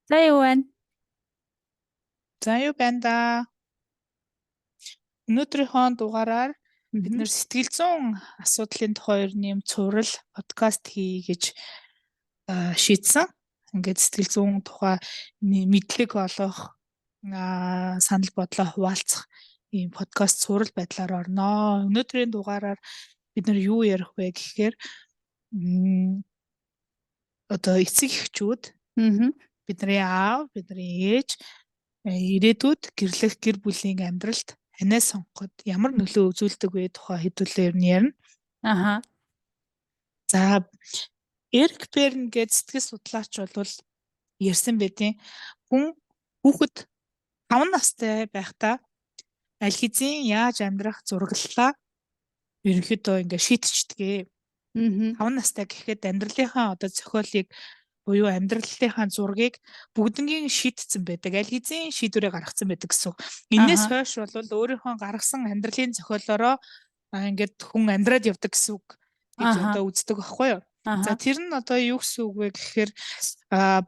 За, юу байна? За, юу байна да? Өнөөдрийнхөө дугаараар бид нэр сэтгэл зүйн асуудлын тухай ер нь юм цуврал подкаст хийе гэж шийдсэн. Ингээд сэтгэл зүйн тухай мэдлэг олох, санал бодлоо хуваалцах ийм подкаст цуврал байдлаар орноо. Өнөөдрийн дугаараар бид нар юу ярих вэ гэхээр одоо эцэг эхчүүд, бидний аав, бидний ээж ирээдүйд гэрлэх гэр бүлийн амьдралд ханиа сонгоход ямар нөлөө үзүүлдэг вэ тухай хэдүүлээ ер нь ярина. За, Эрик Берн гээд сэтгэл судлаач бол ярьсан байдیں۔ Хүн хүүхэд 5 настай байхдаа аль хэзээ яаж амьдрах зураглалаа ерөнхийдөө ингээ шийдчихдэг. 5 настай гэхэд амьдралынхаа одоо зохиолыг буюу амьдралынхаа зургийг бүгднгийн шийдсэн байдаг. Аль хэзээ шийдвэрээ гаргацсан байдаг гэсэн үг. Энээс хойш бол өөрийнхөө гаргасан амьдралын зохиолоороо ингээд хүн амьдраад явдаг гэсэн үг гэж одоо үздэг байхгүй юу? За, тэр нь одоо юу гэсэн үг вэ гэхээр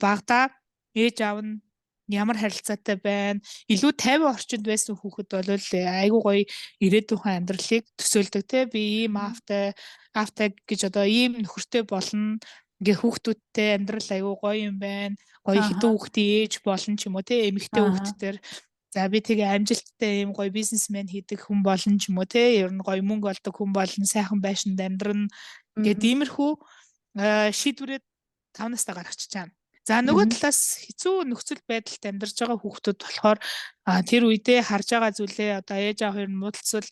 багадаа ээж аав нь ямар харилцаатай байна. Илүү тайван орчинд байсан хүүхэд бол айгүй гоё ирээдүйнхээ амьдралыг төсөөлдөг, те, би ийм аавтай аавтай гэж одоо ийм нөхөртэй болно. Ингээ хүүхдүүдтэй амьдрал айгүй гоё юм байна. Гоё хэдэн хүүхдийн ээж болно ч юм уу, те, эмэгтэй хүүхдтэр. За, би тэгээ амжилттай ийм гоё бизнесмен хийдэг хүн болно ч юм уу, те, ер нь гоё мөнгө олдог хүн болно, сайхан байшинд амьдрна гээд иймэрхүү шийдвэрээ 5 настай гаргачих чам. За, нөгөө талаас хэцүү нөхцөл байдалд амьдарч байгаа хүүхдүүд болохоор тэр үедээ харж байгаа зүйлээ одоо ээж аав хоёр нь муудалцвал,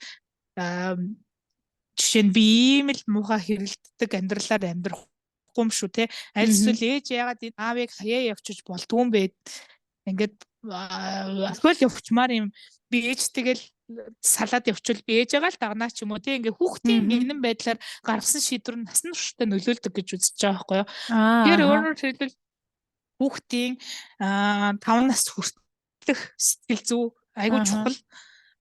жишээ нь би ийм л муухай хэрэлддэг амьдралаар амьдрахгүй юм шүү, те. Аль эсвэл ээж яагаад энэ аавыг хаяа явчих болдгүй юм бэ? Ингээд алхвал явчмаар юм, би ээжтэйгээ л салаад явчвал би ээжээгээ л дагнаа ч юм уу, тий. Ингээ хүүхдийн нэгэн байдлаар гаргасан шийдвэр нь насан туршдаа нөлөөлдөг гэж үзэж байгаа байхгүй юу. Тэгэхээр өөрөөр хэлбэл хүүхдийн 5 нас хүртэлх сэтгэл зүй айгүй чухал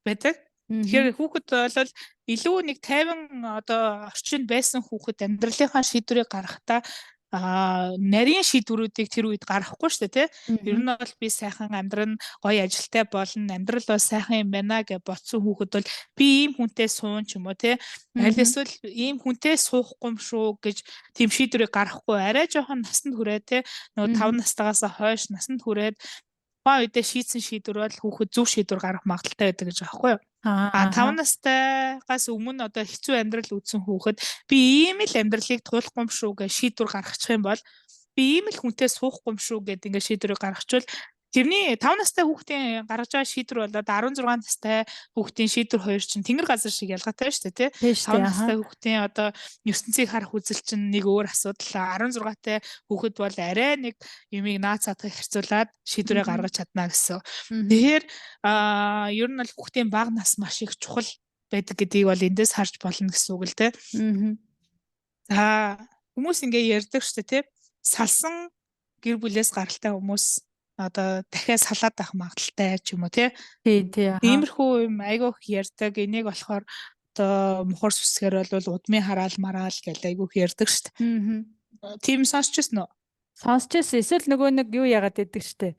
байдаг. Тэгэхээр хүүхэд бол илүү нэг тайван одоо орчинд байсан хүүхэд амьдралынхаа шийдвэрийг гаргахдаа нарийн шийдвэрүүдийг тэр үед гаргахгүй шүү дээ, тий. Ер нь бол би сайхан амьдран, гоё ажилтай болно, амьдрал бол сайхан юм байна гэж бодсон хүүхэд бол би ийм хүнтэй суун ч юм уу, тий. Аль эсвэл ийм хүнтэй суухгүй юм шүү гэж тийм шийдвэрийг гаргахгүй, арай жоохон насанд хүрээд, тий. Нөгөө 5 настайгаас хойш насанд хүрээд тухайн үедээ шийдсэн шийдвэр бол хүүхэд зөв шийдвэр гаргах магадлалтай байдаг гэж байгаа байхгүй юу? А 5 настайгаас өмнө одоо хэцүү амьдрал үзсэн хүүхэд би ийм л амьдралыг туулахгүй юм шүү гэж шийдвэр гаргачих юм бол, би ийм л хүнтэй суухгүй юм шүү гэд ингээд шийдвэрийг гаргачихвал, тэрний 5 настай хүүхдийн гаргаж байгаа шийдвэр болоод 16 настай хүүхдийн шийдвэр хоёр чинь тэнгэр газар шиг ялгаатай шүү дээ, тий. 5 настай хүүхдийн одоо ертөнцийг харах үзэл чинь нэг өөр асуудал. 16 тай хүүхэд бол арай нэг юмыг наад цаадахыг харьцуулаад шийдвэрээ гаргаж чадна гэсэн. Тэгэхээр ер нь бол хүүхдийн бага нас маш их чухал байдаг гэдгийг бол эндээс харж болно гэсэн үг л, тий. За, хүмүүс ингээ ярьдаг шүү дээ, тий. Салсан гэр бүлээс гаралтай хүмүүс одоо дахиад салаад авах магадлалтай ч юм уу, тий. Тий, тий. Иймэрхүү юм айгүй их ярьдаг. Энийг болохоор одоо мухар сүсгээр бол удмын хараал мараал гэж айгүй их ярьдаг шүү дээ. Тийм сонсч ирсэн үү? Сонсч ирсэн. Эсвэл нөгөө нэг юу яагаад байдаг штэ.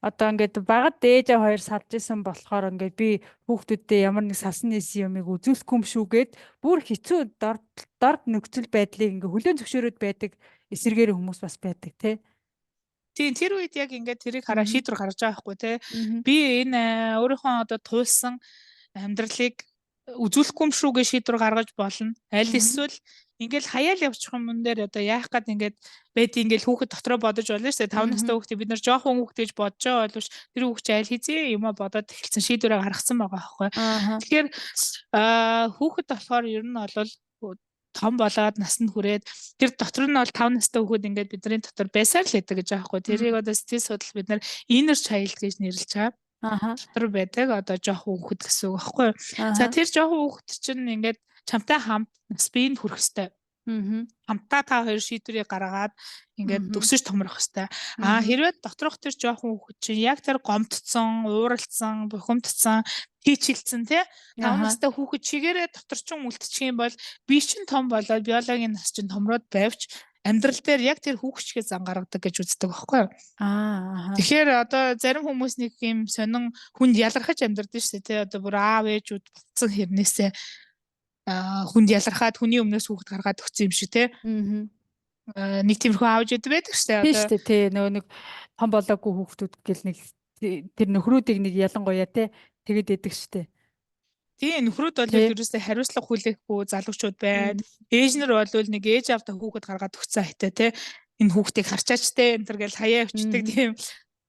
Одоо ингээд багад ээж аав хоёр салж исэн болохоор ингээд би хүүхдүүдэд ямар нэг салсан нийсэн юмыг үзүүлэхгүй юм шүү гээд бүр хэцүү дорд дорд нөхцөл байдлыг ингээд хүлээн зөвшөөрөөд байдаг эсрэгээр хүмүүс бас байдаг, тий. Тийм, тэр үед яг ингээд тэрийг хараа шийдвэр гаргаж байгаа байхгүй, тий. Би энэ өөрийнхөө одоо туулсан амьдралыг үзүүлэхгүй юм шүү гэж шийдвэр гаргаж болно. Аль эсвэл ингээл хаяал явчих юм дээр одоо яах гээд ингээд байд, ингээл хүүхэд дотроо бодож болно шүү дээ. 5 настай хүүхдээ бид нар жоохон хүүхэд гэж бодож байгаа боловч тэр хүүхд чинь аль хэзээ юмаа бодоод эхэлсэн, шийдвэрээ гаргацсан байгаа байхгүй. Тэгэхээр хүүхэд болохоор ер нь бол том болоод насанд хүрээд тэр дотор нь бол 5 настай хүүхэд ингээд бидний дотор байсаар л байдаг гэж байгаа байхгүй. Тэрийг одоо сэтгэл судлал бид нар inner child гэж нэрлэж байгаа. Дотор байдаг одоо жоохон хүүхэд гэсэн үг байхгүй. За, тэр жоохон хүүхэд чинь ингээд чамтай хамт нас биеинд хүрэх хэвээр. Хамтдаа та хоёр шийдвэрийг гаргаад ингээд өсөж томрох хэвээр. А хэрвээ доторх тэр жоохон хүүхэд чинь яг тэр гомдсон, ууралцсан, бухимдсан, хийчилцэн, тий, 5 настай хүүхэд чигээрээ дотор чинь үлдчих юм бол би чинь том болоод биологийн нас чинь томроод байвч амьдрал дээр яг тэр хүүхчгээ зан гаргадаг гэж үздэг байхгүй юу? Аа. Тэгэхээр одоо зарим хүмүүс нэг юм сонин хүнд ялархаж амьдардаг шүү дээ, тий. Одоо бүр аав ээжүүд буцсан хэрнээсээ хүнд ялархаад хүний өмнөөс хүүхэд гаргаад өгсөн юм шиг, тий. Нэг тиймэрхүү аав ээжүүд байдаг шүү дээ. Тийм Одоо шүү дээ, тий. Нөгөө нэг том болоогүй хүүхдүүд гэл нэг тэр нөхрүүдийг нэг ялангуяа тий тэгэд идэг шүү дээ. Тийм, нөхрүүд бол ерөөсөө хариуцлага хүлээхгүй залуучууд байна. Ээж нар бол нэг ээж аавдаа хүүхэд гаргаад өгсөн хайтай те. Энэ хүүхдийг харчаач те энэ төр гэл хаяа өчтдөг тийм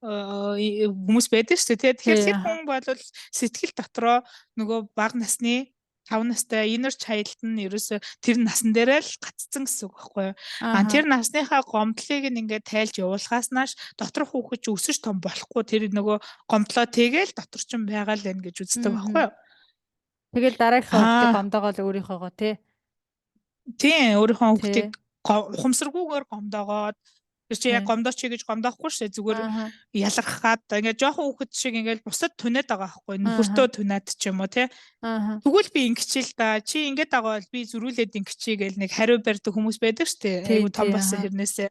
хүмүүс байдаг шүү дээ те. Тэгэхээр тэр хүн бол сэтгэл дотроо нөгөө бага насны 5 настай inner child нь ерөөсөө тэр насан дээрээ л гаццсан гэсэн үг байхгүй юу? А тэр насныхаа гомдлыг нь ингээд тайлж явуулахаас нааш доторх хүүхэд чи өсөж том болохгүй, тэр нөгөө гомдлоо тэгээл дотор ч байгаа л байна гэж үздэг байхгүй юу? Тэгэл дараагийнхаа хүүхдийг гомдоогоо л өөрийнхөөгөө тий. Тийм, өөрийнхөө хүүхдийг ухамсаргүйгээр гомдоогоод тэр чи яг гомдооч гэж гомдоохгүй шээ, зүгээр ялархаад ингээд жоохон хүүхэд шиг ингээд бусад түнэд байгаа байхгүй, нөхөртөө түнээд ч юм уу тий. Тэгвэл би ингэчихэл да, чи ингээд байгаа бол би зөрүүлээд ингэчий гэл нэг хариу барьдаг хүмүүс байдаг штэ. Айгу том болсон хэрнээсээ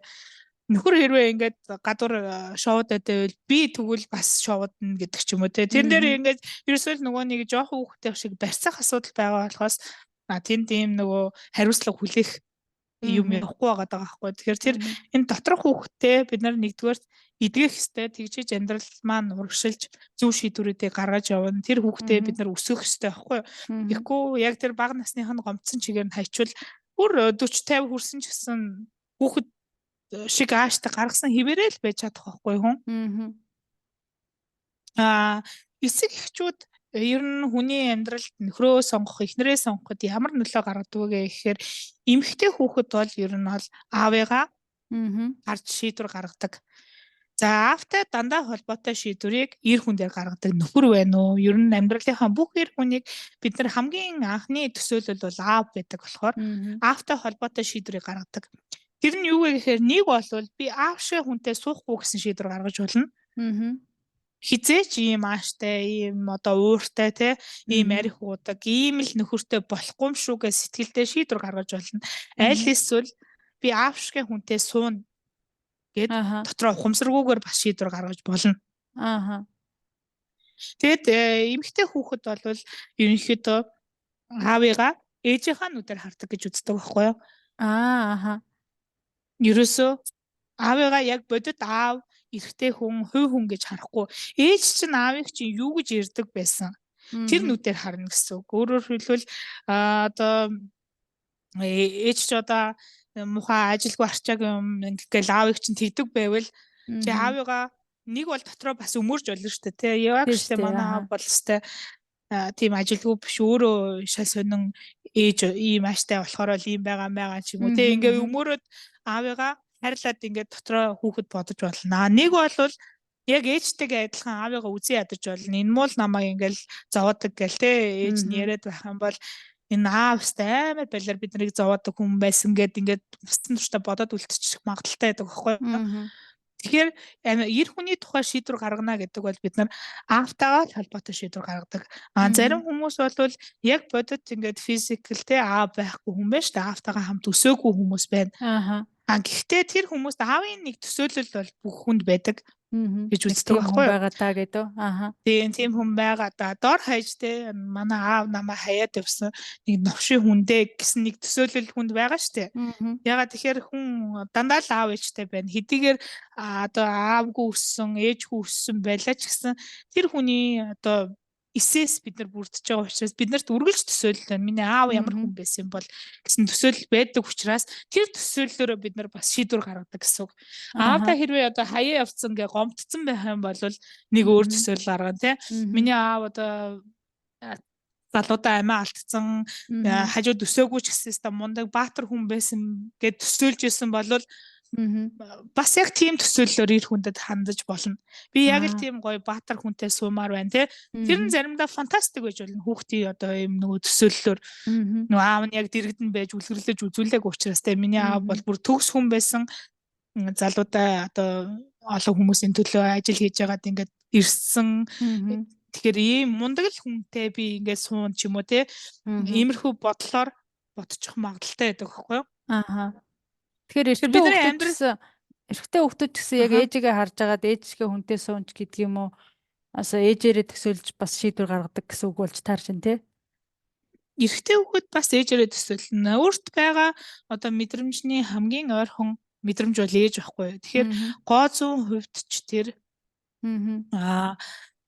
нөхөр хэрвээ ингээд гадуур шоуд байвал би тэгвэл бас шоудна гэдэг ч юм уу те. Тэрэн дээр ингээд ерөөсөө л нөгөө нэг жоохон хүүхдтэй шиг барьцаах асуудал байгаа болохоос тэнд ийм нөгөө хариуцлага хүлээх юм явахгүй байгаа даа байхгүй. Тэгэхээр тэр энэ доторх хүүхдтэй бид нар нэгдүгээр эдгэх хэвээр, тэгжиж амьдрал маань урагшилж зөв шийдвэрүүдийг гаргаж явна. Тэр хүүхдээ бид нар өсгөх хэвээр байхгүй. Тэгэхгүй яг тэр бага насных нь гомдсон чигээр нь хайчвал бүр 40 50 хүрсэн ч гэсэн хүүхэд шиг ааштай гаргасан хിവэрээ л байж чадах байхгүй хүн. Эцэг эхчүүд ер нь хүний амьдралд нөхрөө сонгох, эхнэрээ сонгоход ямар нөлөө гаргадаг вэ гэхээр эмэгтэй хүүхэд бол ер нь бол аавыгаа гарч шийдвэр гаргадаг. За, аавтай дандаа холбоотой шийдвэрийг эр хүн дээр гаргадаг нөхөр байна уу? Ер нь амьдралынхаа бүх эр хүнийг бид нар хамгийн анхны төсөөлөл бол аав байдаг болохоор аавтай холбоотой шийдвэрийг гаргадаг. Тэр нь юу вэ гэхээр нэг бол би аав шиг хүнтэй суухгүй гэсэн шийдвэр гаргаж болно. Хизээч ийм ааштай, ийм одоо ууртай те, ийм арх уудаг, ийм л нөхөртэй болохгүй юм шүү гэж сэтгэлдээ шийдвэр гаргаж болно. Аль эсвэл би аав шиг хүнтэй сууна гэд дотроо ухамсаргүйгээр бас шийдвэр гаргаж болно. Тэгэд эмэгтэй хүүхэд бол ерөнхийдөө аавыгаа ээжийнхаа нүдээр хардаг гэж үздэг байхгүй юу? Ерөөсөө аавыгаа яг бодит аав, эрэгтэй хүн, хувь хүн гэж харахгүй. Ээж чинь аавыг чинь юу гэж ярьдаг байсан. Тэр нүдээр харна гэсэн үг. Өөрөөр хэлбэл одоо ээж чи одоо муухай ажилгүй арчааг юм ингээл аавыг чинь тэгдэг байвал чи аавыгаа нэг бол дотроо бас өмөрж болно шүү дээ, тий. Яг шүү дээ, манай аав бол өстэй тийм ажилгүй биш, өөрөө шал сонин ээж ийм ааштай болохоор л ийм байгаа байгаа ч юм уу, тий. Ингээ өмөрөөд аавыгаа хайрлаад ингээд дотроо хүүхэд бодож болно. Нэг бол яг ээжтэйгээ адилхан аавыгаа үзэн ядаж болно. Энэ муу л намайг ингээл зовоодаг гэл те, ээж нь яриад байх юм бол энэ аав өстэй амар балиар бид нарыг зовоодаг хүн байсан гэд ингээд насан туршдаа бодоод үлдчих магадaltaй байдаг байхгүй юу? Тэгэхээр эр хүний тухай шийдвэр гаргана гэдэг бол бид нар аавтайгаа л холбоотой шийдвэр гаргадаг. А зарим хүмүүс бол яг бодит ингээд physical те аав байхгүй хүн байна шүү дээ. Аавтайгаа хамт өсөөгүй хүмүүс байна. А гэхдээ тэр хүмүүст аавын нэг төсөөлөл бол бүх хүнд байдаг гэж үздэг байхгүй юу? Байгаа даа гэдэг. Тийм, тийм хүн байгаа да. Дор хаяж те манай аав намайг хаяад явсан нэг новшин хүндээ гэсэн нэг төсөөлөл хүнд байгаа шүү дээ. Ягаад тэгэхээр хүн дандаа л аав ээжтэй байна. Хэдийгээр одоо аавгүй өссөн, ээжгүй өссөн байлаа ч гэсэн тэр хүний одоо эсээс бид нар бүрдэж байгаа учраас бид нарт үргэлж төсөөлөл байна. Миний аав ямар хүн байсан бол гэсэн төсөөлөл байдаг учраас тэр төсөөллөөрөө бид нар бас шийдвэр гаргадаг гэсэн үг. Аавдаа хэрвээ одоо хаяа явцсан гэ гомдсон байх юм бол нэг өөр төсөөлөл гаргана тий. Миний аав одоо залуудаа амиа алдсан, хажууд өсөөгүй ч гэсэн өстой мундаг баатар хүн байсан гэд төсөөлж исэн бол бас яг тийм төсөөллөөр эр хүндэд хандаж болно. Би яг л тийм гоё баатар хүнтэй суумаар байна те. Тэр нь заримдаа фантастик байж болно. Хүүхдийн одоо юм нөгөө төсөөллөөр нөгөө аав нь яг дэрэгдэн байж үлгэрлэж үзүүлээг учраас те. Миний аав бол бүр төгс хүн байсан. Залуудаа одоо олон хүмүүсийн төлөө ажил хийж байгаад ингээд ирсэн. Тэгэхээр ийм мундаг л хүнтэй би ингээд суун ч юм уу те. Иймэрхүү бодлоор бодчих магадaltaй байдаг байхгүй юу? Тэгэхээр Тэгэхээр эрэгтэй бидний хүүхдүүд ч амьдрал гэсэн эрэгтэй хүүхдүүд ч гэсэн яг ээжигээ харж агаад ээжгээ хүнтэй суунч гэдэг юм уу? Аса ээжээрээ төсөөлж бас шийдвэр гаргадаг гэсэн үг болж таарч байна тий. Эрэгтэй хүүхэд бас ээжээрээ төсөөлнө. Өөрт байгаа одоо мэдрэмжний хамгийн ойрхон мэдрэмж бол ээж байхгүй юу. Тэгэхээр гоо зүүн хувьд ч тэр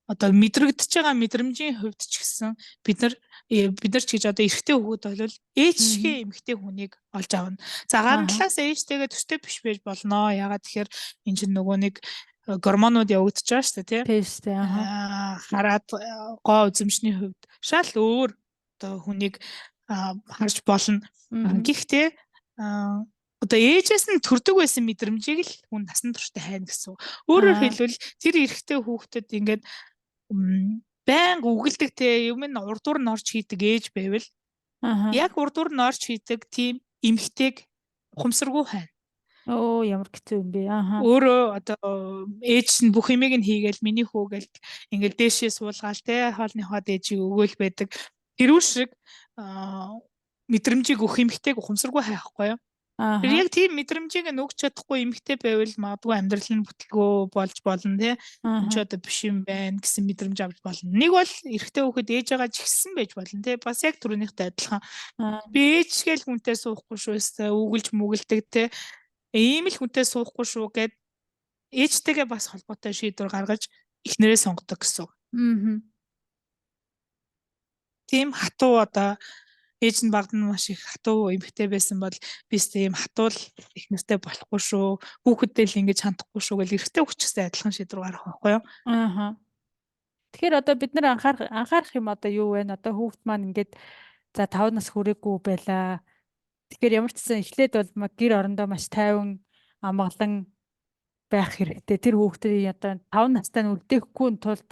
одоо мэдрэгдэж байгаа мэдрэмжийн хувьд ч гэсэн бид нар бид нар ч гэж одоо эрэгтэй хүүхэд бол ээж шигээ эмэгтэй хүнийг олж авна. За гадна талаас ээжтэйгээ төстэй биш байж болно. Ягаад тэгэхээр эн чинь нөгөө нэг гормонууд явагдаж байгаа шүү дээ, тий. Тийм шүү дээ. Хараад гоо үзэмжний хувьд шал өөр одоо хүнийг харж болно. Гэхдээ одоо ээжээс нь төрдөг байсан мэдрэмжийг л хүн насан туршдаа хайна гэсэн. Өөрөөр хэлбэл тэр эрэгтэй хүүхдэд ингээд байнга үгэлдэг те юм нь урдуур нь орж хийдэг ээж байвал яг урдуур нь орж хийдэг тийм эмэгтэйг ухамсаргүй хайна. Оо ямар хэцүү юм бэ. Өөрөө одоо ээж нь бүх юмыг нь хийгээл миний хүү гэл ингээл дээшээ суулгаал те хоолныхоо дээжийг өгөөл байдаг. Тэрүүл шиг мэдрэмжийг өгөх эмэгтэйг ухамсаргүй хайхгүй юу? Тэр яг тийм мэдрэмжийг нь өгч чадахгүй эмэгтэй байвал магадгүй амьдрал нь бүтлгөө болж болно тий. Энд ч одоо биш юм байна гэсэн мэдрэмж авч болно. Нэг бол эрэгтэй хүүхэд ээж байгаа ч ихсэн байж болно тий. Бас яг түрүүнийхтэй адилхан. Би ээж гээл хүнтэй суухгүй шүү өстэй үгэлж мүгэлдэг тий. Ийм л хүнтэй суухгүй шүү гэд ээжтэйгээ бас холбоотой шийдвэр гаргаж эхнэрээ сонгодог гэсэн. Тийм хатуу одоо ээж нь багд нь маш их хатуу эмэгтэй байсан бол би өстэй ийм хатуул их нэртэй болохгүй шүү. Хүүхэдтэй л ингэж хандахгүй шүү гэл эрэгтэй хүчтэй адилхан шийдвэр гаргах байхгүй юу? Тэгэхээр одоо бид нар анхаарах юм одоо юу вэ? Одоо хүүхд маань ингээд за 5 нас хүрээгүй байлаа. Тэгэхээр ямар ч гэсэн эхлээд бол гэр орондоо маш тайван амгалан байх хэрэгтэй. Тэр хүүхдийн одоо 5 настай нь үлдээхгүй тулд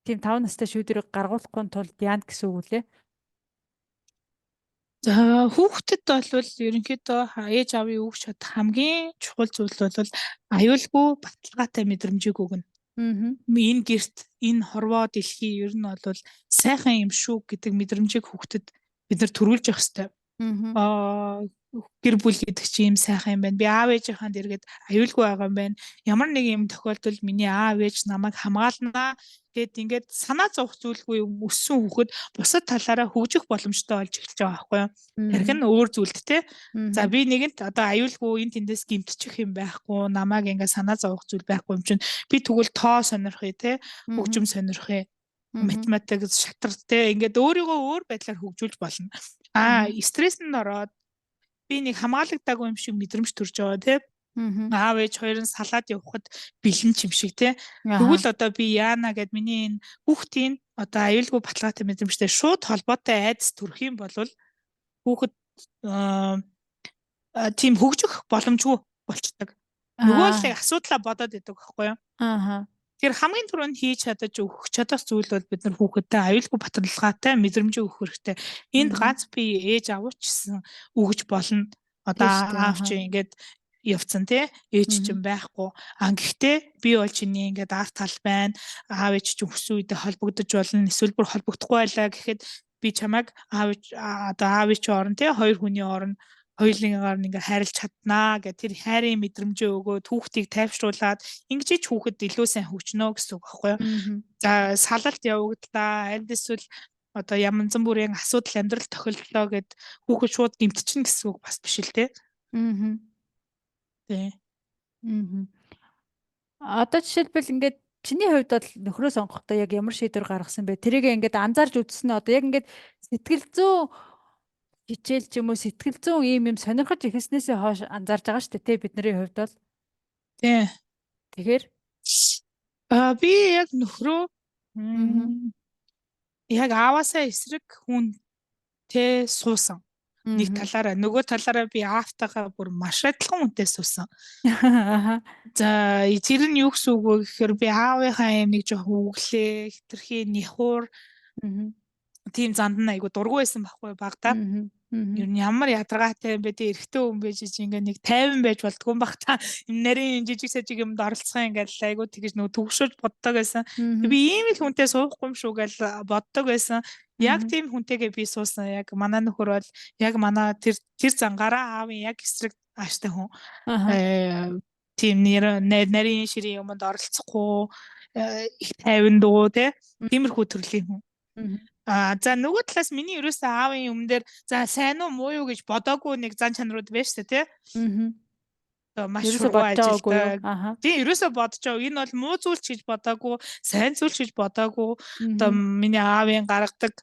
тийм 5 настай шийдвэрийг гаргуулахгүй тулд яана гэсэн үг лээ. За хүүхдэд бол ерөнхийдөө ээж аавын үг чадах хамгийн чухал зүйл бол аюулгүй баталгаатай мэдрэмжийг өгнө. Энэ гэрт энэ хорвоо дэлхий ер нь бол сайхан юм шүү гэдэг мэдрэмжийг хүүхдэд бид нар төрүүлж явах хэрэгтэй. Гэр бүл гэдэг чинь юм сайхан юм байна. Би аав ээжийнхаа дэргэд аюулгүй байгаа юм байна. Ямар нэг юм тохиолдолд миний аав ээж намайг хамгаалнаа гэд ингээд санаа зовх зүйлгүй өссөн хүүхэд бусад талаараа хөгжих боломжтой болж эхэлж байгаа байхгүй юу? Тархи нь өөр зүйлд те. За би нэгэнт одоо аюулгүй энэ тэндээс гимтчих юм байхгүй, намайг ингээд санаа зовох зүйл байхгүй юм чинь би тэгвэл тоо сонирхъя те, хөгжим сонирхъя, математик, шатар те ингээд өөрийгөө өөр байдлаар хөгжүүлж болно. Аа стресс нь ороод би нэг хамгаалагдаагүй юм шиг мэдрэмж төрж байгаа тий. Аав ээж хоёр нь салаад явхад бэлэн ч юм шиг тий. Тэгвэл одоо би яана гэд миний энэ хүүхдийн одоо аюулгүй баталгаатай мэдрэмжтэй шууд холбоотой айдас төрөх юм бол хүүхэд тийм хөгжих боломжгүй болчдөг. Нөгөө л асуудлаа бодоод идэг байхгүй юу? Тэгэхээр хамгийн түрүүнд хийж чадаж өгөх чадах зүйл бол бид нар хүүхэдтэй аюулгүй баталгаатай мэдрэмжийг өгөх хэрэгтэй. Энд ганц би ээж авуучсан өгж болно. Одоо аав чи ингээд явцсан тий ээж чинь байхгүй. А гэхдээ би бол чиний ингээд арт тал байна. Аав ээж чинь хүссэн үедээ холбогдож болно. Эсвэл бүр холбогдохгүй байлаа гэхэд би чамайг аав одоо аав ээж орон тий хоёр хүний орон хоёулынгаар нь ингээ хайрлаж чаднаа гэх тэр хайрын мэдрэмжээ өгөөд хүүхдийг тайвшруулад ингэж ч хүүхэд илүү сайн хөгжнө гэсэн үг байхгүй юу. За салалт явагдлаа аль эсвэл одоо янз бүрийн асуудал амьдрал тохиолдлоо гэд хүүхэд шууд гэмтчихнэ гэсэн үг бас биш л те. Тий. Одоо жишээлбэл ингээд чиний хувьд бол нөхрөө сонгохдоо яг ямар шийдвэр гаргасан бэ? Тэрийг ингээд анзаарч үзсэн нь одоо яг ингээд сэтгэл зүйн хичээл ч юм уу сэтгэл зүйн ийм юм сонирхож эхэлснээсээ хойш анзаарж байгаа шүү дээ тий бидний хувьд бол. Тий. Тэгэхээр би яг нөхрөө яг ааваасаа эсрэг хүнтэй суусан. Нэг талаараа нөгөө талаараа би аавтайгаа бүр маш адилхан хүнтэй суусан. За тэр нь юу гэсэн үг вэ гэхээр би аавынхаа юм нэг жоохон үглээ, хитрхи няхуур тийм занд нь айгу дургу байсан байхгүй багтаа. Ер нь ямар ядаргаатай юм бэ те эрэгтэй хүн байж чи ингээ нэг 50 байж болдгоо юм бах та. Юм нарийн жижиг сажиг юмд оролцох ингээл айгу тэгэж нөгөө төгшөөж боддог байсан. Би ийм л хүнтэй суухгүй юм шүү гэж боддог байсан. Яг тийм хүнтэйгээ би суусан. Яг манай нөхөр бол яг манай тэр зангаараа аавын яг эсрэг ааштай хүн. Тийм нарийн ширийн юмд оролцохгүй, их тайван дуу те. Тиймэрхүү төрлийн хүн. За нөгөө талаас миний ерөөсөө аавын юм дээр за сайн уу муу юу гэж бодоогүй нэг зан чанарууд байна шүү дээ, тий. Маш шургуу ажилтдаг. Тийм, ерөөсөө бодож байгаа. Энэ бол муу зүйл ч гэж бодоогүй, сайн зүйл ч гэж бодоогүй. Одоо миний аавын гаргадаг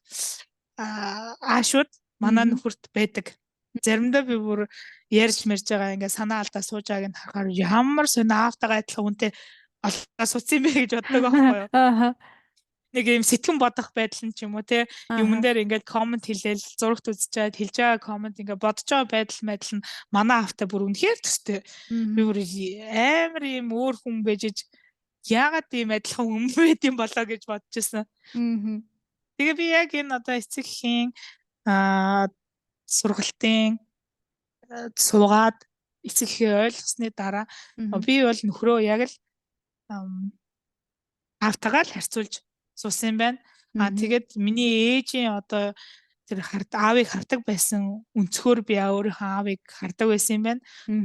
аашууд манай нөхөрт байдаг. Заримдаа би бүр ярьж мэрж байгаа ингээ санаа алдаа сууж байгааг нь харахаар ямар сонио аавтайгаа адилхан хүнтэй олоо суудсан юм бэ гэж боддог байхгүй юу? Нэг юм сэтгэн бодох байдал нь ч юм уу те, юмн дээр ингээд коммент хэлээл зурагт үзчихэд хэлж байгаа коммент ингээд бодож байгаа байдал нь манай аавтай бүр үнэхээр төстэй. Би бүр амар юм өөр хүн байж яагаад ийм адилхан хүн байд юм болоо гэж бодож байсан. Тэгээ би яг энэ одоо эцэг эхийн сургалтын суугаад эцэг эхээ ойлгосны дараа би бол нөхрөө яг л аавтайгаа л харьцуулж суусан юм байна. Тэгээд миний ээжийн одоо тэр аавыг хардаг байсан өнцгөр би өөрийнхөө аавыг хардаг байсан юм байна.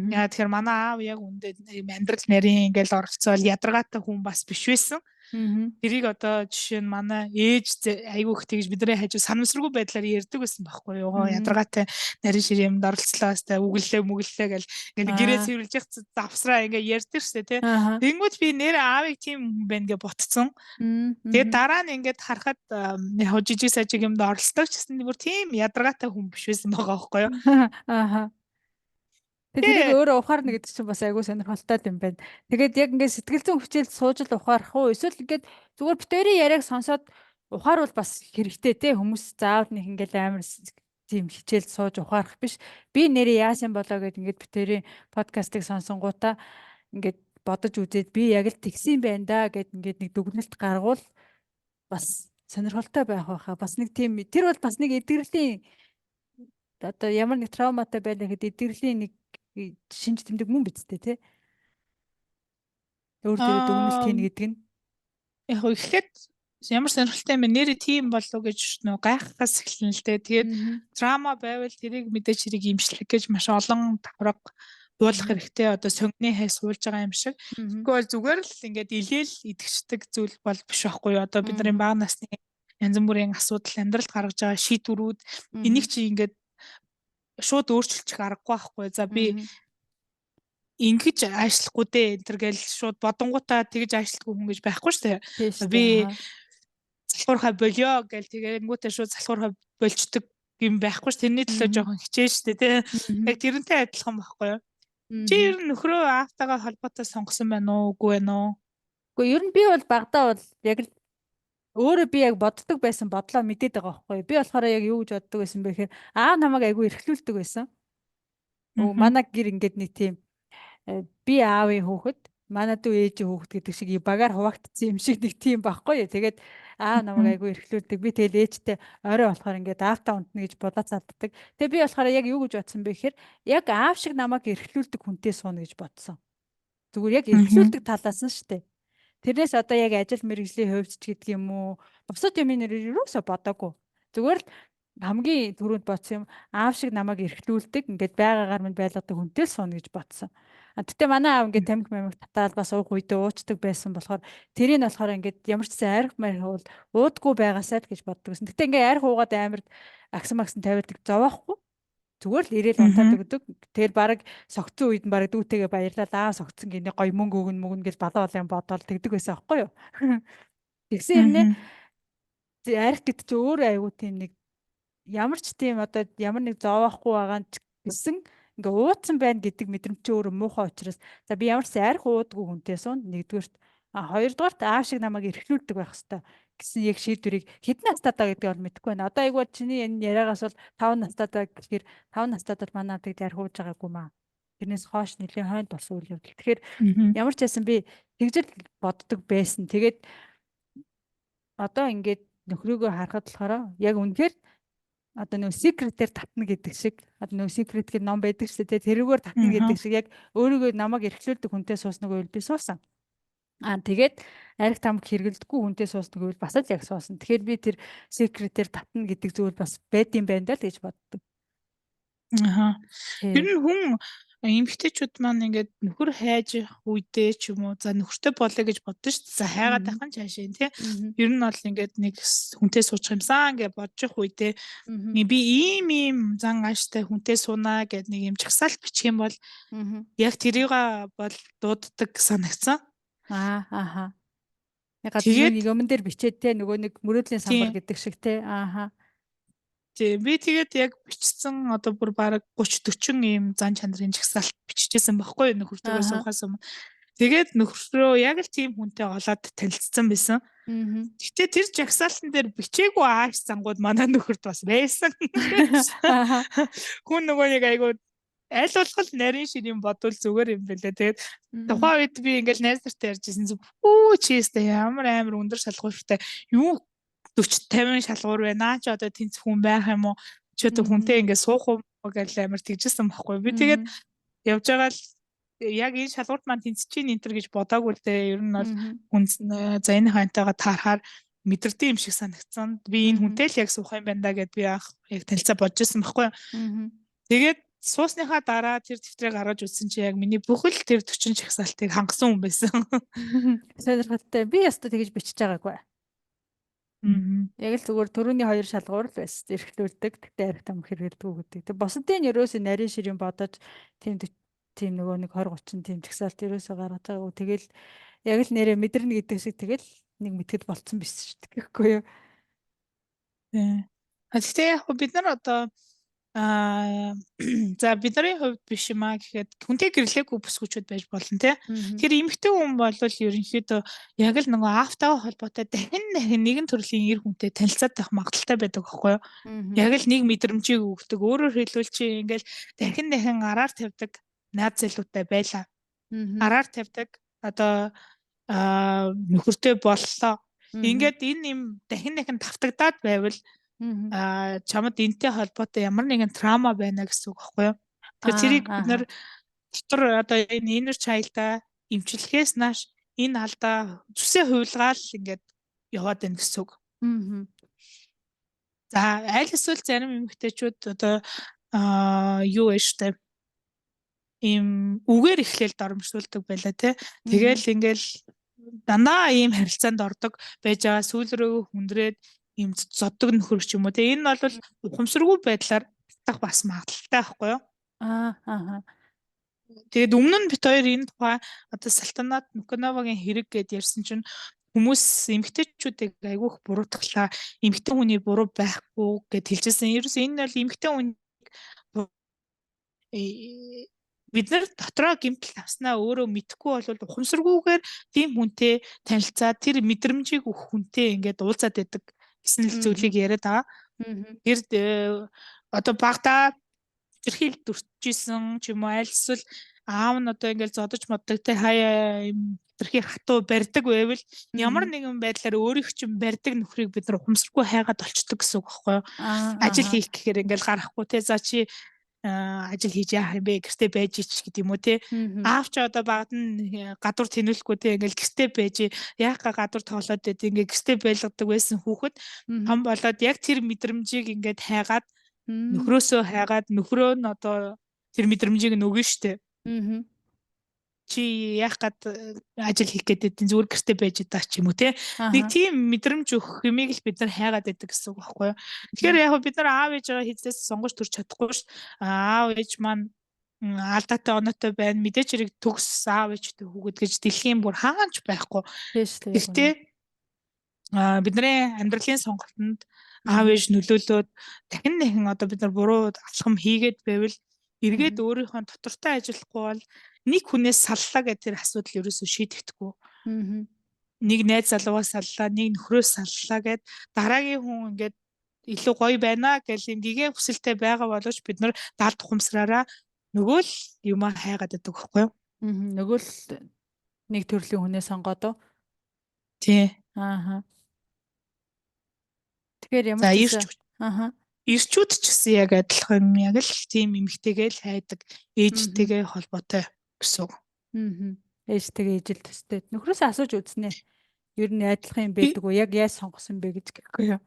Яа тэгэхээр манай аав яг үндэ ийм амьдрал нарийн ингээл оролцоол ядаргаатай хүн бас биш байсан. Тэрийг одоо жишээ нь манай ээж айгүй их тэгж бидний хажуу санамсаргүй байдлаар ярьдаг байсан байхгүй юу? Ядаргаатай нарийн шир юмд оролцлоо хэвээр үгэлээ мүгэлээ гэл ингээл гэрээ цэвэрлж явах завсраа ингээ ярьдаг штэ тий. Тэнгүүд би нэр аавыг тийм хүн байна гэж ботцсон. Тэгээд дараа нь ингээд харахад яг жижиг сажиг юмд оролцдог ч гэсэн бүр тийм ядаргаатай хүн биш байсан байгаа байхгүй юу? Тэгээд тэрийг өөрөө ухаарна гэдэг чинь бас айгүй сонирхолтой юм байна. Тэгээд яг ингээд сэтгэл зүйн хичээлд сууж л ухаарах уу? Эсвэл ингээд зүгээр битэрийн яриаг сонсоод ухаарвал бас хэрэгтэй те, хүмүүс заавал нэг ингээд амар тийм хичээлд сууж ухаарах биш. Би нэрээ яасан болоо гэд ингээд битэрийн подкастыг сонсонгуудаа ингээд бодож үзээд би яг л тэгсэн юм байна да гэд ингээд нэг дүгнэлт гаргуул бас сонирхолтой байх байхаа. Бас нэг тийм тэр бол бас нэг эдгэрлийн одоо ямар нэг травматай байлаа гэхэд эдгэрлийн нэг шинж тэмдэг мөн биз дээ тий. Өөр дээрээ дүгнэлт хийнэ гэдэг нь. Яг эхлээд ямар сонирхолтой юм бэ? Нэрээ тийм болов гэж нөө гайхахаас эхэлнэ л дээ. Тэгээд трама байвал тэрийг мэдээж хэрэг имжлэх гэж маш олон давхарга буулгах хэрэгтэй. Одоо сонгоны хай суулж байгаа юм шиг. Тэгвэл зүгээр л ингээд илээл идэвхждэг зүйл бол биш байхгүй юу? Одоо бидний бага насны янз бүрийн асуудал амьдралд гаргаж байгаа шийдвэрүүд энийг чи ингээд шууд өөрчилчих аргагүй байхгүй. За би ингэж аашлахгүй дээ энэ төр гэл шууд бодонгуудаа тэгж аашлахгүй хүн гэж байхгүй шүү дээ. Би залхуурхаа болио гэл тэгэнгүүтээ шууд залхуурхаа болчдөг юм байхгүй ш. Тэрний төлөө жоохон хичээн шүү дээ тий. Яг тэрнтэй адилхан байхгүй юу? Чи ер нь нөхрөө аавтайгаа холбоотой сонгосон байна уу, үгүй байна уу? Үгүй, ер нь би бол багадаа бол яг л өөрөө би яг боддог байсан бодлоо мэдээд байгаа байхгүй юу? Би болохоор яг юу гэж боддог байсан бэ гэхээр аав намайг айгүй эрхлүүлдэг байсан. Манай гэр ингээд нэг тийм би аавын хүүхэд, манай дүү ээжийн хүүхэд гэдэг шиг багаар хуваагдсан юм шиг нэг тийм байхгүй юу. Тэгээд аав намайг айгүй эрхлүүлдэг. Би тэгэл ээжтэй орой болохоор ингээд аавтаа унтна гэж бодоо цааддаг. Тэгээ би болохоор яг юу гэж бодсон бэ гэхээр яг аав шиг намайг эрхлүүлдэг хүнтэй сууна гэж бодсон. Зүгээр яг эрхлүүлдэг талаас нь шүү дээ. Тэрнээс одоо яг ажил мэргэжлийн хувьд ч гэдэг юм уу, бусад юм нэр юусоо бодоогүй. Зүгээр л хамгийн түрүүнд бодсон юм аав шиг намайг эрхлүүлдэг, ингээд байгаагаар минь байлгадаг хүнтэй л сууна гэж бодсон. Гэтэ манай аав ингээд тамхи мамиг татаал бас уух үедээ уучдаг байсан болохоор тэрийг нь болохоор ингээд ямар ч гэсэн арх марх бол уудгүй байгаасаа л гэж боддог гэсэн. Гэтэ ингээд арх уугаад амар агсан магсан тавиулдаг зовоохгүй. Зүгээр л ирээл унтаад өгдөг. Тэр бараг согцсон үед нь бараг дүүтэйгээ баярлал аа согцсон гинэ гоё мөнгө өгнө мөгнө гэж балаа балаа бодоол тэгдэг байсан аахгүй юу. Тэгсэн юм нэ арх гэдэг чи өөрөө айгуу тийм нэг ямар ч тийм одоо ямар нэг зовоохгүй байгаа нь ч гэсэн ингээ ууцсан байна гэдэг мэдрэмж чи өөрөө муухай учраас за би ямар ч арх уудгүй хүнтэй суун нэгдүгээрт, хоёрдугаарт аав шиг намайг эрхлүүлдэг байх хэвээр гэсэн яг шийдвэрийг хэдэн настайдаа гэдгийг бол мэдэхгүй байна. Одоо айгуу чиний энэ яриагаас бол 5 настайдаа гэхээр 5 настайдаа манай тэгж арх ууж байгаагүй маа. Тэрнээс хойш нэлийн хойнд болсон үйл явдал. Тэгэхээр ямар ч байсан би тэгж л боддог байсан. Тэгээд одоо ингээд нөхрөөгөө харахад болохоор яг үнэхээр одоо нөө секретээр татна гэдэг шиг одоо нөө секрет гэх ном байдаг шүү дээ. Тэрүүгээр татна гэдэг шиг яг өөрийгөө намайг эрхлүүлдэг хүнтэй сууснаг үйл би суусан. Тэгээд арх тамхи хэрэглэдэггүй хүнтэй сууснаг үйл бас л яг суусан. Тэгэхээр би тэр секретээр татна гэдэг зүйл бас байд юм байна даа л гэж боддог. Ер нь хүн Эмэгтэйчүүд маань ингээд нөхөр хайж үедээ ч юм уу, за нөхөртэй болъё гэж боддоо шүү дээ. За хайгаад байх нь цаашаа тий. Ер нь бол ингээд нэг хүнтэй суучих юмсан гэж бодож явах үедээ би ийм ийм зан ааштай хүнтэй суунаа гэд нэг юм жагсаалт бичих юм бол яг тэрийг бол дууддаг санагцсан. Аа аха. Яг нэг юмн дээр бичээд те, нөгөө нэг мөрөөдлийн самбар гэдэг шиг те. Ааха. Тийм, би тэгээд яг бичсэн, одоо бүр бараг 30 40 ийм зан чанарын жагсаалт биччихсэн байхгүй нөхөртөөгөө суухаас өмнө. Тэгээд нөхрөө яг л тийм хүнтэй олоод танилцсан байсан. Гэтэ тэр жагсаалтан дээр бичээгүй ааш зангууд манай нөхөрт бас байсан. Хүн нөгөө нэг айгуу аль болох нарийн ширийн бодвол зүгээр юм бэлээ. Тэгээд тухайн үед би ингээл найз нартай ярьжсэн чинь пүү чийстэй ямар амар өндөр шалгууртай юу 40 50 шалгуур байна. Чи одоо тэнцэх хүн байх юм уу? Чи одоо хүнтэй ингээд суух уу гэж амар тэгжсэн байхгүй. Би тэгээд явж байгаа л яг энэ шалгуурт маань тэнцэж чинь энэ төр гэж бодоагүй л дээ. Ер нь бол хүн за энэ хантайгаа таарахаар мэдэрдэг юм шиг санагдсан. Би энэ хүнтэй л яг суух юм байна да гэд би анх яг танилцаа бодож исэн байхгүй. Тэгээд суусныхаа дараа тэр дэвтрээ гаргаж үзсэн чи яг миний бүхэл тэр 40 жагсаалтыг хангасан хүн байсан. Сонирхолтой. Би ястаа тэгэж бичиж байгаагүй. Яг л зүгээр төрөний хоёр шалгуур л байсан. Эрхлүүлдэг. Тэгтээ арх там хэрэгэлдэг гэдэг. Тэг бусдын ерөөсөө нарийн ширийн бодож тийм тийм нөгөө нэг 20 30 тийм жагсаалт ерөөсөө гаргаж байгаагүй. Тэгэл яг л нэрээ мэдэрнэ гэдэг шиг тэгэл нэг мэтгэд болцсон биш шүү дээ. Гэхгүй юу? Тийм. Гэхдээ яг бид нар одоо за бидний хувьд биш юм а гэхэд хүнтэй гэрлээгүй бүсгүүчүүд байж болно те. Тэр эмэгтэй хүн бол ерөнхийдөө яг л нөгөө аавтайгаа холбоотой дахин дахин нэгэн төрлийн эр хүнтэй танилцаад байх магадaltaй байдаг аахгүй юу? Яг л нэг мэдрэмжийг өгдөг. Өөрөөр хэлбэл чи ингээл дахин дахин араар тавьдаг наад зэлүүтэй байлаа. Араар тавьдаг одоо нөхөртэй боллоо. Ингээд энэ юм дахин дахин тавтагдаад байвал чамд энтэй холбоотой ямар нэгэн траума байна гэсэн үг байхгүй юу? Тэгэхээр тэрийг бид нар дотор одоо энэ inner child-а эмчлэхээс нааш энэ алдаа зүсээ хувилгаал ингээд яваад байна гэсэн үг. За аль эсвэл зарим эмэгтэйчүүд одоо юу вэ штэ, ийм үгээр эхлээл доромжлуулдаг байлаа те. Тэгэл ингээл дандаа ийм харилцаанд ордог байж байгаа, сүүл рүү хүндрээд ийм зоддог нөхөр ч юм уу те. Энэ бол ухамсаргүй байдлаар татах бас магадлалтай байхгүй юу? Аа. Тэгээд өмнө нь бит хоёр энэ тухай одоо Салтанат Нукановагийн хэрэг гэд ярьсан чинь хүмүүс эмэгтэйчүүдийг айгүйх буруутглаа. Эмэгтэй хүний буруу байхгүй гэд хэлжсэн. Ерөөсөө энэ бол эмэгтэй хүн бид нар дотроо гэмтэл авснаа өөрөө мэдэхгүй бол ухамсаргүйгээр тийм хүнтэй танилцаад тэр мэдрэмжийг өгөх хүнтэй ингээд уулзаад байдаг гэсэн л зүйлийг яриад байгаа. Тэр одоо багадаа хэтэрхийл дүрчижсэн ч юм уу, аль эсвэл аав нь одоо ингээл зодож моддог те, хаяа юм хэтэрхий хатуу барьдаг байвал ямар нэгэн байдлаар өөрийнх чинь барьдаг нөхрийг бид нар ухамсаргүй хайгаад олчдөг гэсэн үг байхгүй юу? Ажил хийх гэхээр ингээл гарахгүй те, за чи ажил хийж яах юм бэ, гэртээ байж ич гэдэг юм уу те. Аав чи одоо багад нь гадуур тэнүүлэхгүй те, ингээл гэртээ байж яах га гадуур тоглоод байд, ингээ гэртээ байлгадаг байсан хүүхэд том болоод яг тэр мэдрэмжийг ингээд хайгаад нөхрөөсөө хайгаад нөхрөө нь одоо тэр мэдрэмжийг нь өгнө штэ. Чи яах гад ажил хийх гээд байдیں، зүгээр гэртээ байж даа ч юм уу те. Нэг тийм мэдрэмж өгөх юмыг л бид нар хайгаад байдаг гэсэн үг байхгүй юу? Тэгэхээр яг бид нар аав ээжээ хизээс сонгож төрч чадахгүй ш. Аав ээж маань алдаатай оноотой байна. Мэдээч хэрэг төгс аав ээжтэй хүүхэд гэж дэлхийн бүр хаач байхгүй. Гэхдээ бидний амьдралын сонголтонд аав ээж нөлөөлөөд дахин дахин одоо бид нар буруу алхам хийгээд байвал эргээд өөрийнхөө дотортой ажиллахгүй бол нэг хүнээс саллаа гэх тэр асуудал ерөөсөө шийдэгдэхгүй. Нэг найз залуугаас саллаа, нэг нөхрөөс саллаа гэд дараагийн хүн ингээд илүү гоё байна гэл юм гигэн хүсэлтэй байгаа боловч бид нар далд ухамсараараа нөгөө л юмаа хайгаад байдаг байхгүй юу? Нөгөө л нэг төрлийн хүнээ сонгоод уу? Тий. Ааха. Тэгэхээр ямар ч ааха. Ирчүүд ч гэсэн яг адилхан яг л тийм эмэгтэйгээ л хайдаг, ээжтэйгээ холбоотой гэсэн үг. Ээжтэйгээ ижил төстэй. Нөхрөөс асууж үзнэ. Ер нь адилхан юм байдаг уу? Яг яаж сонгосон бэ гэж гэхгүй юу?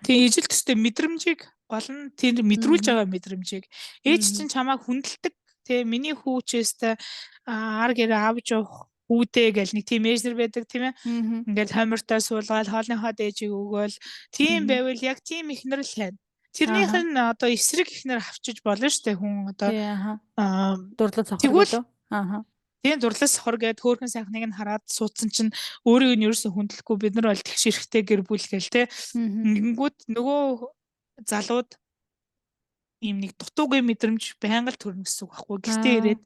Тийм, ижил төстэй мэдрэмжийг гол нь тэр мэдрүүлж байгаа мэдрэмжийг. Ээж чинь чамайг хүндэлдэг Тэ, миний хүүчээстэй ар гэрээ авч явах үүдээ гэл нэг тийм ээж нар байдаг, тийм ээ. Ингээл хоймортой суулгаад хоолныхоо дээжийг өгөөл, тийм байвал яг тийм ихнэр л хайна. Тэрнийх нь одоо эсрэг ихнэр авчиж болно шүү дээ хүн одоо дурлал сохор гэдэг. Аа. Тийм, дурлал сохор гээд хөөхөн сайхныг нь хараад суудсан чинь өөрийг нь ерөөсө хүндлэхгүй, бид нар бол тэгш эрхтэй гэр бүл гээл те. Ингэнгүүт нөгөө залууд ийм нэг дутуугийн мэдрэмж байнга л төрнө гэсэн үг байхгүй. Гэртээ ирээд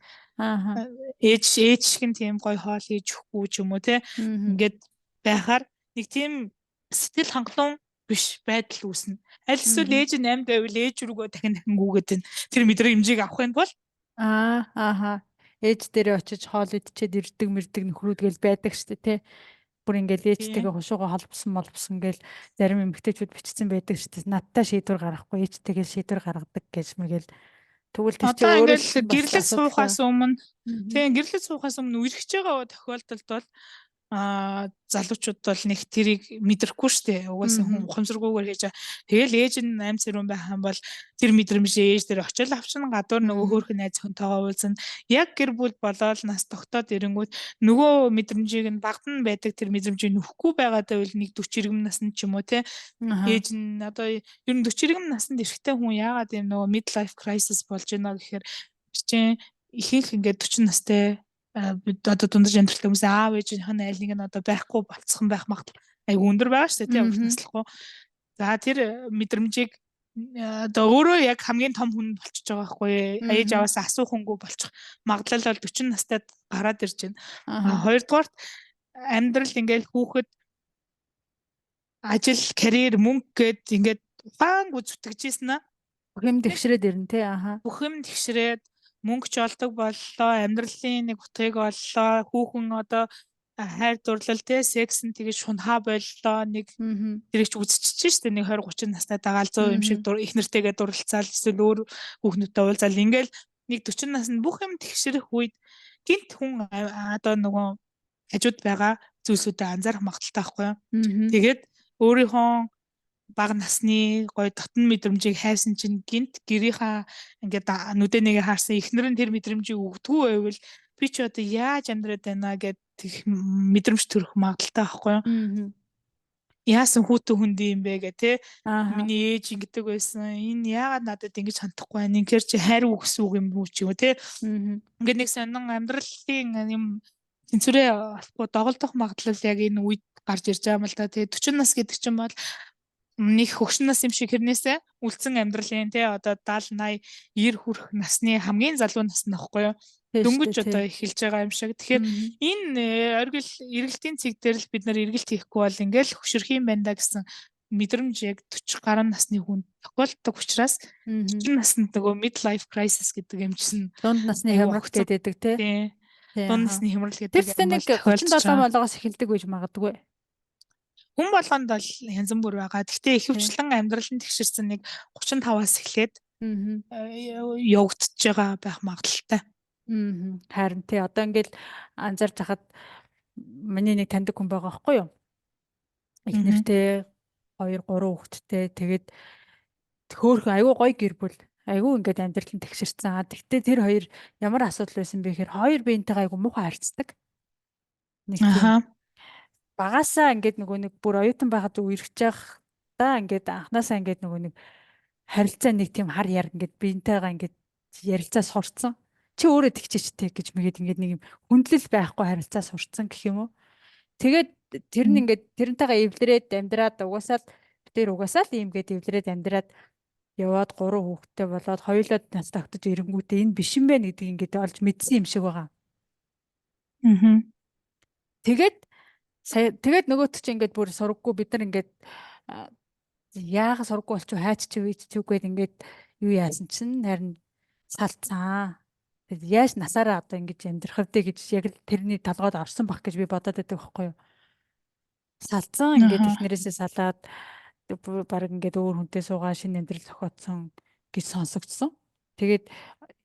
ээж ээж шиг нь тийм гоё хоол хийж өгөхгүй ч юм уу те. Ингээд байхаар нэг тийм сэтгэл хангалуун биш байдал үүснэ. Аль эсвэл ээж нь амьд байвал ээж рүүгөө дахин дахин гүгээд байна. Тэр мэдрэмжийг авахын тулд ааха ээж дээрээ очиж хоол идчихэд ирдэг мэрдэг нөхрүүд гэл байдаг штэ тий. Бүр ингээл ээжтэйгээ хушуугаа холбосон молбосон гэл зарим эмэгтэйчүүд бичсэн байдаг штэ. Надтай шийдвэр гаргахгүй, ээжтэйгээ шийдвэр гаргадаг гэж мэгэл. Тэгвэл тэр чинь өөрөө гэрлэж суухаас өмнө, тийм, гэрлэж суухаас өмнө үерхэж байгаа тохиолдолд бол залуучууд бол нэг тэрийг мэдрэхгүй штэ. Угаасаа хүн ухамсаргүйгээр хийж байгаа. Тэгэл ээж нь амь цэрүүн байх юм бол тэр мэдрэмж ээж дээр очил авчин, гадуур нөгөө хөөрхөн найз хүнтэйгээ уулзна. Яг гэр бүл болоод нас тогтоод ирэнгүүт нөгөө мэдрэмжийг нь, багад нь байдаг тэр мэдрэмжийг нөхгүй байгаад байвал нэг 40 иргэм наснд ч юм уу те. Ээж нь одоо ер нь 40 иргэм наснд эрэгтэй хүн яагаад юм нөгөө midlife crisis болж байна гэхээр чинь ихэнх ингээд 40 настай бид одоо дундаж амьдралтай хүмүүс аав ээжийнх нь аль нэг нь одоо байхгүй болцсон байх магадлал айгүй өндөр байгаа шүү дээ, тийм, урт наслахгүй. За, тэр мэдрэмжийг одоо өөрөө яг хамгийн том хүн болчихж байгаа байхгүй, ээж аваас асуух хүнгүй болчих магадлал бол 40 настай гараад ирж байна. Хоёрдугаарт амьдрал ингээл хүүхэд, ажил, карьер, мөнгө гэд ингээд ухаангүй зүтгэж ийсэн аа. Бүх юм тэгшрээд ирнэ те, аха. Бүх юм тэгшрээд мөнгө ч олдог боллоо, амьдралын нэг утгыг оллоо, хүүхэн одоо хайр дурлал те, секс нь тэгэж шунхаа боллоо, нэг тэрийг ч үзчихэж штэ, нэг 20 30 настай дагаал 100 юм шиг их нэртэйгээ дурлалцаал эсвэл өөр хүүхнүүдтэй уулзаал ингээл нэг 40 наснд бүх юм тэгшрэх үед гинт хүн одоо нөгөө хажууд байгаа зүйлсүүдэд анзаарах магадлалтай байхгүй юу. Тэгээд өөрийнхөө бага насны гоё дотн мэдрэмжийг хайсан чинь гинт гэрийнхаа ингээд нүдэ нэгэ харсан эхнэр нь тэр мэдрэмжийг өгдөггүй байвал би ч одоо яаж амьдраад байна гэд мэдрэмж төрөх магадлалтай байхгүй юу? Яасан хүүтэн хүнд юм бэ гэ те. Миний ээж ингэдэг байсан. Энэ яагаад надад ингэж хандахгүй байна? Ингээр чи хайр үгс үг юм уу ч юм уу те. Ингээд нэг сонин амьдралын юм тэнцвэрээ олохгүй доголдох магадлал яг энэ үед гарч ирж байгаа юм л да. Тэгээ 40 нас гэдэг чинь бол нэг хөгшин нас юм шиг хэрнээсээ үлдсэн амьдралын те одоо 70 80 90 хүрэх насны хамгийн залуу нас нь байхгүй юу? Дөнгөж одоо эхэлж байгаа юм шиг. Тэгэхээр энэ оргил эргэлтийн цэг дээр л бид нар эргэлт хийхгүй бол ингээл хөшөрх юм байна да гэсэн мэдрэмж яг 40 гаруй насны хүн тохиолддог учраас 40 наснд нөгөө midlife crisis гэдэг юм чинь дунд насны хямрал гэдэг тий. Дунд насны хямрал гэдэг. Тэр нэг 37 болгоос эхэлдэг байж магадгүй. Хүн болгонд бол янз бүр байгаа. Гэхдээ ихэвчлэн амьдрал нь тэгшэрсэн нэг 35-аас эхлээд явагдаж байгаа байх магадлалтай. Харин тий, одоо ингээл анзаарч хахад миний нэг таньдаг хүн байгаа байхгүй юу? Эхнэртэй, 2 3 хүүхэдтэй, тэгээд хөөхөн айгүй гоё гэр бүл, айгүй ингээд амьдрал нь тэгшэрсэн. Тэгтээ тэр хоёр ямар асуудал байсан бэ гэхээр хоёр биентэйгээ айгүй муухай харьцдаг. Нэг тийм багасаа ингээд нөгөө нэг бүр оюутан байхад үерхэж явах та ингээд анханасаа ингээд нөгөө нэг харилцаа нэг тийм хар яр ингээд биентэйгээ ингээд ярилцаа сурцсан. Чи өөрөө тэгчээч те гэж мэгээд ингээд нэг юм хүндлэл байхгүй харилцаа сурцсан гэх юм уу. Тэгээд тэр нь ингээд тэрнтэйгээ эвлэрээд амьдраад угаасаа л тэр угаасаа л ийм гээд эвлэрээд амьдраад яваад гурван хүүхэдтэй болоод хоёулаа нас тогтож ирэнгүүтээ энэ биш юм байна гэдгийг ингээд олж мэдсэн юм шиг байгаа. Аа. Тэгээд сая тэгээд нөгөөт чинь ингээд бүр сургаггүй, бид нар ингээд яага сургаггүй болчих хайч чи үеч чүгээд ингээд юу яасан чинь харин салцсан. Тэгээд яаж насаараа одоо ингэж амьдрах вэ гэж яг л тэрний толгойд орсон баг гэж би бодоод байдаг байхгүй юу. Салцсан, ингээд эхнэрээсээ салаад баг ингээд өөр хүнтэй суугаа шинэ амьдрал зохиоцсон гэж сонсогдсон. Тэгээд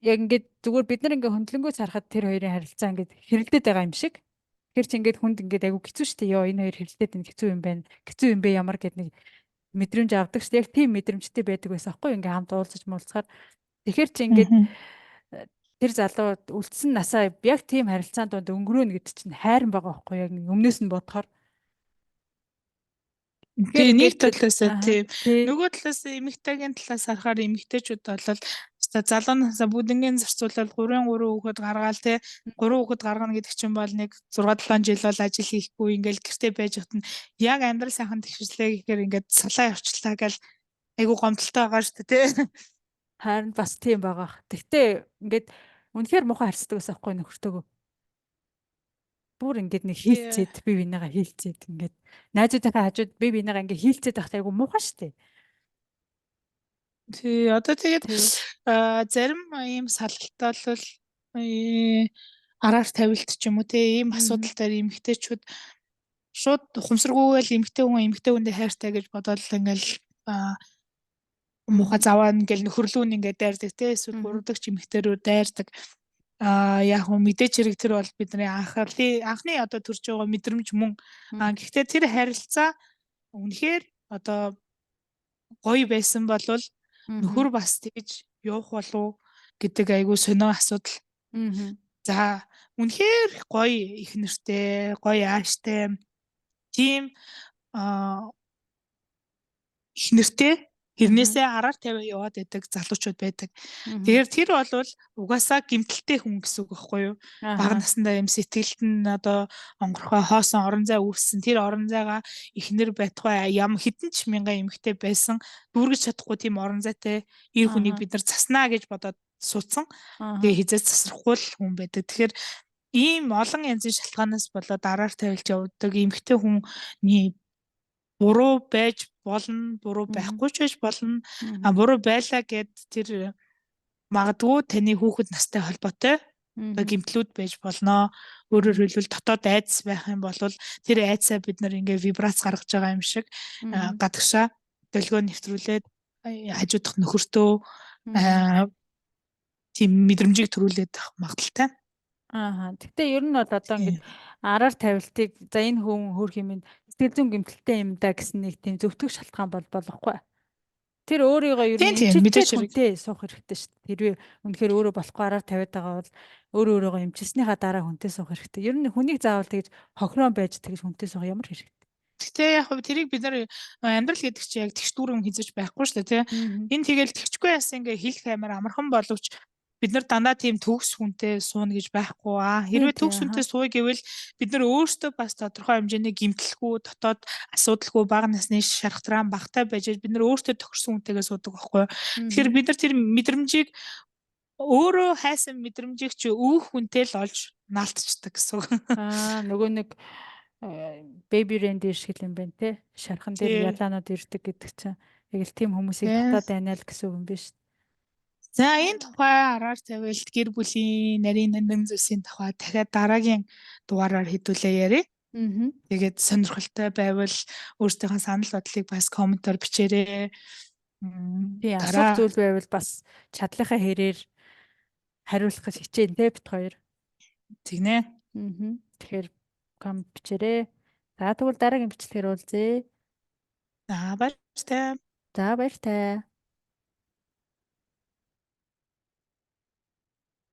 яг ингээд зүгээр бид нар ингээд хөндлөнгөө сарахад тэр хоёрын харилцаа ингээд хэрэлдээд байгаа юм шиг. Тэр чи ингээд хүнд ингээд айгу хэцүү шүү дээ. Йоо, энэ хоёр хэрэлдээд энэ хэцүү юм байна. Хэцүү юм бэ ямар гэд нэг мэдрэмж авдаг шүү дээ. Яг тийм мэдрэмжтэй байдаг байсан байхгүй ингээд хамт уулзаж муулцахаар. Тэгэхээр чи ингээд Тэр залуу үлдсэн насаа яг тийм харилцаан донд өнгөрөөнө гэдэг чинь хайран байгаа байхгүй яг өмнөөс нь бодохоор. Тэгээ нэг талаас тийм. Нөгөө талаас эмэгтэйгийн талаас харахаар эмэгтэйчүүд бол өстой залуу насаа бүдэнгийн зарцуулаад 3 3 хүүхэд гаргаал те 3 хүүхэд гаргана гэдэг чинь бол нэг 6 7 жил бол ажил хийхгүй ингээл гэртээ байж хат нь яг амьдрал сайхан тэгширлээ гэхээр ингээд салаа явчлаа гэл айгу гомдолтой байгаа шүү дээ те. Харин бас тийм байгаа. Тэгтээ ингээд үнэхээр муухай харьцдаг байсан байхгүй нөхөртөөгөө. Бүр ингээд нэг хийлцээд би бинийгаа хийлцээд ингээд найзуудынхаа хажууд би бинийгаа ингээд хийлцээд байхдаа айгу муухай шүү дээ. Тий, одоо тэгээд зарим ийм салалтай бол араар тавилт ч юм уу те ийм асуудал дээр эмэгтэйчүүд шууд ухамсаргүйгээл эмэгтэй хүн эмэгтэй хүндээ хайртай гэж бодоод ингээл муухай заваа ингээл нөхөрлүүн ингээд дайрдаг те эсвэл гурав дахь эмэгтэй рүү дайрдаг. Яг хөө мэдээч хэрэг тэр бол бидний анхны одоо төрж байгаа мэдрэмж мөн. Гэхдээ тэр харилцаа үнэхээр одоо гоё байсан болвол нөхөр бас тэгж явах болов гэдэг айгүй сонио асуудал. За үнэхээр гоё их нэртэй, гоё ааштай тийм их нэртэй хэрнээсээ араар тавиа яваад байдаг залуучууд байдаг. Тэгэхээр тэр бол угаасаа гимтэлтэй хүн гэсэн үг байхгүй юу? Бага насндаа юм сэтгэлд нь одоо онгорхой хоосон орон зай үүссэн. Тэр орон зайгаа эхнэр байтугай ям хэдэн ч мянган эмэгтэй байсан дүүргэж чадахгүй тийм орон зайтай эр хүнийг бид нар заснаа гэж бодоод суудсан. Тэгээ хизээ засрахгүй л хүн байдаг. Тэгэхээр ийм олон янзын шалтгаанаас болоод араар тавилж явдаг эмэгтэй хүний буруу байж болно, буруу байхгүй ч байж болно. А буруу байлаа гэд тэр магадгүй таны хүүхэд настай холбоотой одоо гэмтлүүд байж болно. Өөрөөр хэлбэл дотоод айдас байх юм бол тэр айдсаа бид нар ингээ вибрац гаргаж байгаа юм шиг гадагшаа долгио нэвтрүүлээд хажуудах нөхөртөө тийм мэдрэмжийг төрүүлээд магадлалтай. Аа. Гэтэ ер нь бол одоо ингээд араар тавилтыг за энэ хүн хөөх юм сэтгэл зүйн гэмтэлтэй юм да гэсэн нэг тийм зөвтгөх шалтгаан бол болохгүй. Тэр өөрийгөө ер нь эмчилж хүнтэй суух хэрэгтэй шүү дээ. Хэрвээ үнэхээр өөрөө болохгүй араар тавиад байгаа бол өөрөө өөрийгөө эмчилснийхаа дараа хүнтэй суух хэрэгтэй. Ер нь хүнийг заавал тэгж хохирон байж тэгж хүнтэй суух ямар хэрэгтэй. Гэтэ яг хөө тэрийг бид нар амьдрал гэдэг чинь яг тэгш дүүрэн хизэж байхгүй шүү дээ тий. Энэ тэгэл тэгчгүй яасан ингээ хэлэх амар амархан боловч бид нар дандаа тийм төгс хүнтэй сууна гэж байхгүй аа. Хэрвээ төгс хүнтэй сууя гэвэл бид нар өөрсдөө бас тодорхой хэмжээний гэмтэлгүй, дотоод асуудалгүй бага насны шархтраа багтай байж бид нар өөрсдөө тохирсон хүнтэйгээ суудаг байхгүй. Тэгэхээр бид нар тэр мэдрэмжийг өөрөө хайсан мэдрэмжийг чи өөх хүнтэй л олж наалтчдаг гэсэн үг. Аа нөгөө нэг baby reindeer шиг юм байна те. Шархан дээр ялаанууд ирдэг гэдэг чинь яг л тийм хүмүүсийг дотоод айнаал гэсэн үг юм биш. За энэ тухай араар тавилт гэр бүлийн нарийн нандин зүйлсийн тухай дахиад дараагийн дугаараар хэдүүлээ ярив. Тэгээд сонирхолтой байвал өөрсдийнхөө санал бодлыг бас комментоор бичээрэй. Тийм асуух зүйл байвал бас чадлынхаа хэрээр хариулах гэж хичээн те бит хоёр. Тэгнэ. Тэгэхээр коммент бичээрэй. За тэгвэл дараагийн бичлэгээр уулзъя. За баяртай. За баяртай.